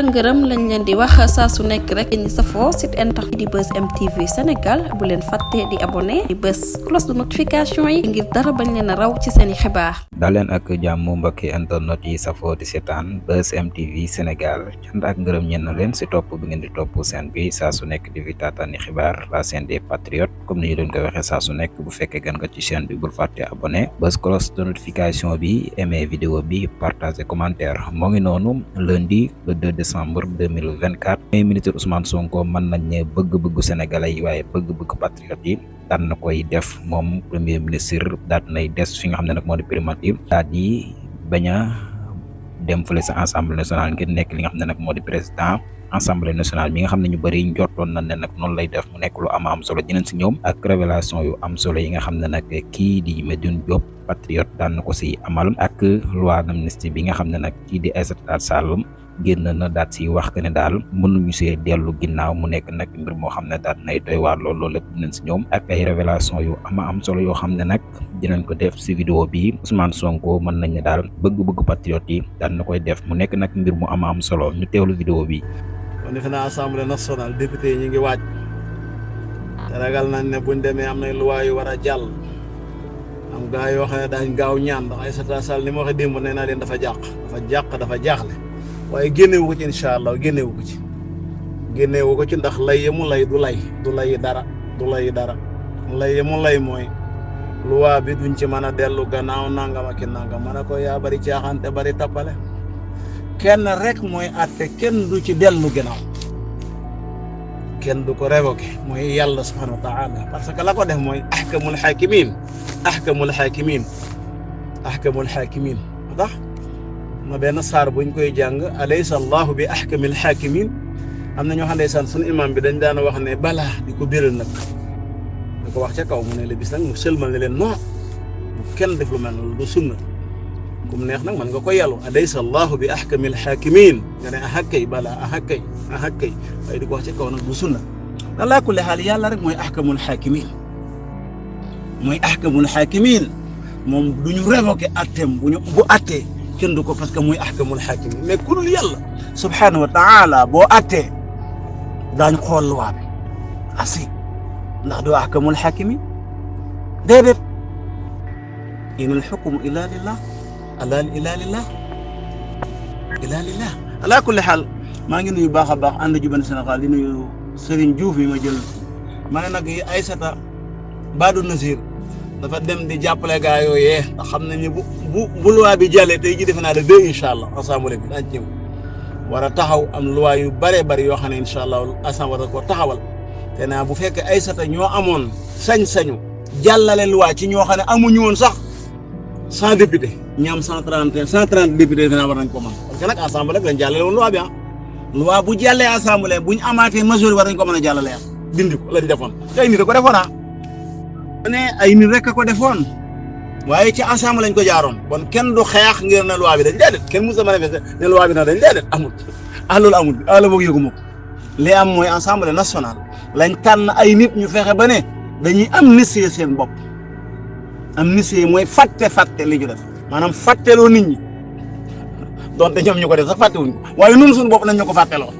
ngërëm lañ leen di wax saa su nekk rek ñi safoo site internet di Buzz M TV Sénégal bu leen fàtte di abonné di bës cloche de notification yi ngir dara bañ leen a raw ci seen i xibaar. daleen ak jàmm mbokki internet yi safoo di seetaan Buzz M TV Sénégal cant ak ngërëm ñeen na leen si topp bi ngeen di topp seen bi saa su nekk di fi taataani xibaar la chaîne des patriotes comme ni ñu doon ko waxee saa su nekk bu fekkee gan nga ci chaîne bi bul fàtte abonné bës cloche de notification bi aimé vidéo bi partagé commentaire moo ngi noonu lundi le 2 décembre 2024 ministre Ousmane Sonko mën nañ ne bëgg-bëggu sénégalais yi waaye bëgg-bëgg patriote yi daan na koy def moom premier ministre daal nay des fi nga xam ne nag moo di primature daal di bañ a dem fële sa assemblée nationale ngir nekk li nga xam ne nag moo di président assemblée nationale bi nga xam ne ñu bëri njortoon na ne nag noonu lay def mu nekk lu am solo dinañ si ñoom ak révélation yu am solo yi nga xam ne nag kii di Medoune Diop patriote daan na ko si amal ak loi d'amnistie bi nga xam ne nag kii di Aïssata Tall Sall génn na daal si wax que ne daal mënuñu see dellu ginnaaw mu nekk nag mbir moo xam ne daal nay doy waar loolu lépp dinañ si ñoom ak ay révélation yu am solo yoo xam ne nag dinañ ko def si vidéo bi Ousmane Sonko mën nañ ne daal bëgg-bëgg patriote yi daan na koy def mu nekk nag mbir mu am solo ñu teewlu vidéo bi. kon defe naa assemblée nationale député yi ñu ngi waaj te ragal nañ ne buñ demee am na loi yu war a jàll am gaa yoo xam ne daañ gaaw ñaan ndax Aïssata Tall ni ma waxee démb nee naa leen dafa jaaxle waaye génnewu ko ci incha allah génnewu ko ci ndax lay mu lay du lay dara lay mu lay mooy loi bi duñ ci mën a dellu gannaaw nangam ak nangam ma ne ko yaa bari caaxaan te bari tappale kenn rek mooy àtte kenn du ci dellu gannaaw kenn du ko révoqué mooy yàlla subhanahu wa taala parce que la ko def mooy ahkamul hakimin tax ma benn saar buñ koy jàng alaysa allahu bi ahkamil hakimin am na ñoo xam ne san suñu imam bi dañ daan wax ne balaa di ko biral nag da ko wax ca kaw mu ne la bis nag mu sëlmal ne leen non bu kenn def lu mel noonu du sunna kum neex nag man nga ko yàllu alaysa allahu bi ahkamil hakimin nga ne ahakay balaa ahakay waaye di ko wax ca kaw nag du sunna ala kulli haal yàlla rek mooy ahkamul hakimin moom du ñu révoqué atteem bu attee kenn du ko parce que muy ahkamul hakimin mais ku dul yàlla subhanahu wa taala boo attee daañu xool loi bi asi ndax doo ahkamul hakimin déedéet inal hukmu illa lillah ala kulli haal maa ngi nuyu baax a baax ànd ju benn Sénégal di nuyu Serigne Diouf yi ma jël ma ne nag Aïssata Badou Nasir dafa dem di jàppale gaa yooyee ndax xam nañ ne bu loi bi jàllee tey jii defe naa le 2 incha allah assemblée bi daañu ñëw war a taxaw am loi yu bëree bëri yoo xam ne incha allah assemblée war a ko taxawal te naa bu fekkee Aïssata ñoo amoon sañ-sañu jàllale loi ci ñoo xam ne amuñu woon sax 100 députés ñi am 130 députés defe naa war nañ ko mën parce que nag assemblée lañ jàllale woon loi bi loi bu jàllee assemblée buñ amaatee majorité war nañ ko mën a jàllale dindi ko lañ defoon tey nii da ko defoon ne ay nit rek a ko defoon waaye ci ensemble lañ ko jaaroon bon kenn du xeex ngir ne loi bi dañ déedéet kenn musa manifester ne loi bi na dañ déedéet amul loolu amul ala boog yëgu ma ko li am mooy assemblée nationale lañ tànn ay nit ñu fexe ba ne dañuy amnistier seen bopp amnistier mooy fàtte li ñu def maanaam fàtteloo nit ñi donte ñoom ñu ko def sax fàttewuñ ko waaye ñun suñu bopp nañ ñu ko fàtteloo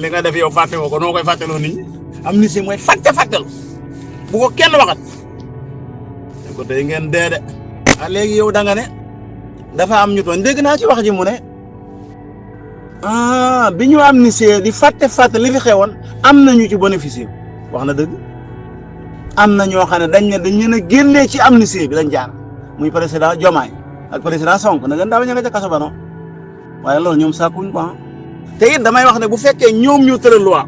li nga def yow fàtte woo ko noo koy fàtteloo nit ñi amnistier mooy fàttelu bu ko kenn waxat te ko tey ngeen dee de léegi yow da nga ne dafa am ñu tooñ dégg naa ci wax ji mu ne bi ñu amnistie di fàtte li fi xewoon am na ñu ci bénéficier wax na dëgg am na ñoo xam ne dañ leen a génnee ci amnistie bi lañ jaar muy président Diomaye ak président Sonko na gën daa bañ a nga ca kaso ba non waaye loolu ñoom sàkkuñ ko te it damay wax ne bu fekkee ñoom ñu tëral loi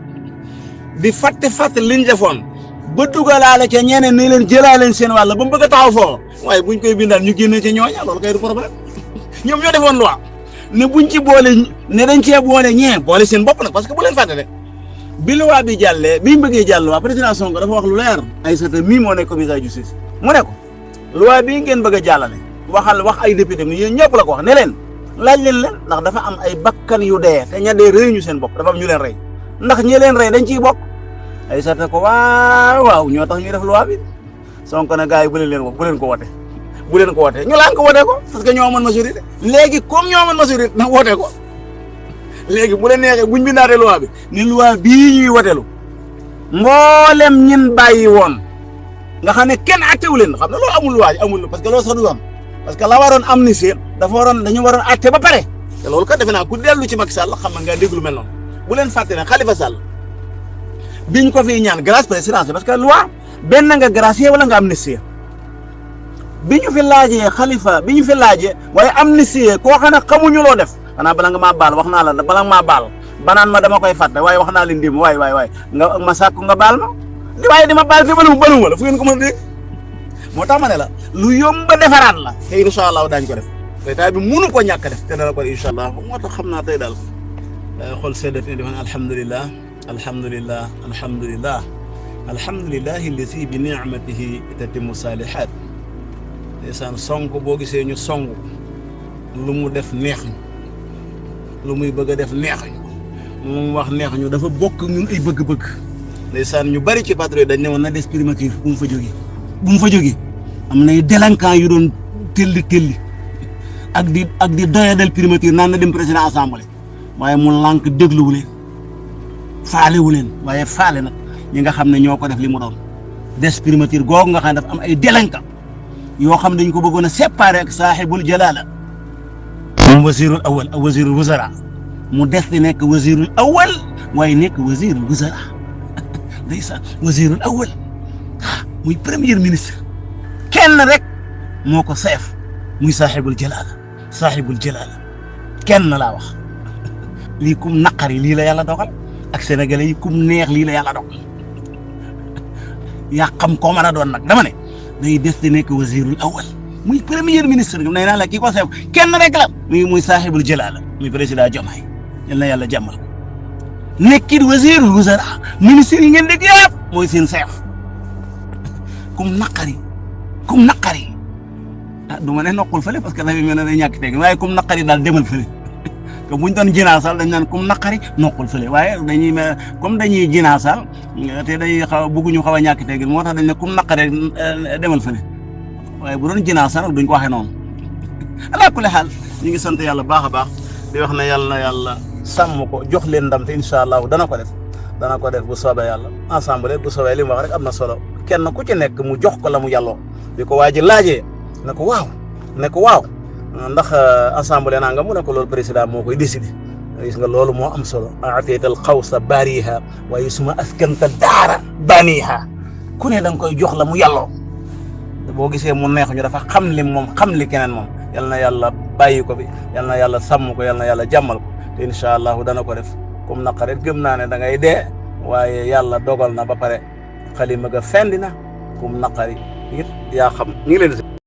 di fàtte liñ defoon ba dugalaale ca ñeneen ni leen jëlaa seen wàll ba mu bëgg a taxaw foofu waaye buñ koy bindaan ñu génnee ci ñooña loolu kay du problème ñoom ñoo defoon loi ne buñ ci boole ne dañ cee boole seen bopp nag parce que bu leen fàtte de bi loi bi jàllee biñ bëggee jàll waa président Sonko dafa wax lu leer Aïssata mii moo nekk commissaire justice mu ne ko loi bii ngeen bëgg a jàllale wax ay député ni yéen ñëpp la ko wax ne leen laaj leen ndax dafa am ay bakkan yu dee te ña dee rëy ñu seen bopp dafa am ñu leen rey ndax ñi leen rey dañ ciy bokk Aïssata ko waaw ñoo tax ñuy def loi bi Sonko na gars yi bu leen ko wote ñu laan ko wote ko parce que ñoo amoon majorité léegi comme ñoo amoon majorité nag wote ko léegi bu la neexee buñ bindaatee loi bi ni loi bii ñuy wotelu mboolem ñin bàyyi woon nga xam ne kenn attewu leen xam ne loolu amul waaj amul parce que loolu sax du yoon parce que la waroon amnistie dañu waroon atte ba pare te loolu kat defe naa ku dellu ci Macky Sall xam nga déglu mel noonu bu leen fàtte ne Khalifa Sall biñ ko fiy ñaan grâce présidentielle parce que loi benn nga gracier wala nga amnistie bi ñu fi laajee waaye amnistie koo xam ne xamuñu loo def xanaa bala nga maa baal wax naa la bala nga maa baal banaan ma dama koy fàtte waaye wax naa leen dim waay nga ma sàkku nga baal ma waaye dama baal te baluma la fu ngeen ko mën a dégg moo tax ma ne la lu yomba defaraat la te incha allah daañu ko def état bi mënu ko ñàkk def te dana ko incha allah moo tax xam naa tey daal xol seddat ne defe alhamdulillah allati bi ni'matihi tatimmu salihat ndeysaan sonk boo gisee ñu song lu mu def neex ñu lu muy bëgg a def neex ñu mu wax neex ñu dafa bokk ñun ay bëgg-bëgg ndeysaan ñu bari ci patriote dañ ne woon na des primature bu mu fa jógee am nay délinquant yu doon telli ak di doyadal primature naan na dem président assemblée waaye mu lànk dégluwu leen faalewu leen waaye faale nag ñi nga xam ne ñoo ko def li mu doon des primature googu nga xam ne dafa am ay délinquant yoo xam ne dañ ko bëggoon a séparer ak saaxibul jalaala moom wasirul awal ak wasirul wuzara mu des di nekk wasirul awal waaye nekk wasirul wuzara ndeysaan wasirul awal muy premier ministre kenn rek moo ko seef muy saaxibul jalaala kenn laa wax lii kum naqari lii la yàlla dogal ak sénégalais yi kum neex lii la yàlla dogal yaa xam koo mën a doon nag dama ne day des di nekk wasirul awal muy premier ministre nee naa la kii ko seef kenn rek la muy saaxibul jalaala muy président Diomaye yal na yàlla jàmmal ko nekkit wasirul wuzara ministre yi ngeen dégg yëpp mooy seen seef kum naqari du ma ne noqul fële parce que dafa mel ne day ñàkk teg waaye kum naqari daal demal fële te buñ doon jinaasal dañ naan kum naqari noqul fële waaye dañuy jinaasal te day bëgguñu xaw a ñàkk teg moo tax dañ ne kum naqari demal fële waaye bu doon jinaasal duñ ko waxee noonu ala kulli xaal ñu ngi sant yàlla baax a baax di wax ne yàlla na yàlla sàmm ko jox leen ndam te incha allah dana ko def bu soobee yàlla assemblée bu soobee li mu wax rek am na solo kenn ku ci nekk mu jox ko la mu yàlloo bi ko waa ji laajee ne ko waaw ndax assemblée naa nga mu ne ko loolu président moo koy décidé gis nga loolu moo am solo aateytal xawsa baariha waaye suma askanta daara baniha ku ne da nga koy jox la mu yàlloo boo gisee mu neex ñu dafa xam li keneen moom yal na yàlla bàyyi ko bi yal na yàlla sàmm ko yal na yàlla jàmmal ko te incha allahu dana ko def comme naqaret gëm naa ne da ngay dee waaye yàlla dogal na ba pare xalima ga fendi na comme naqari it yaa xam ñu ngi leen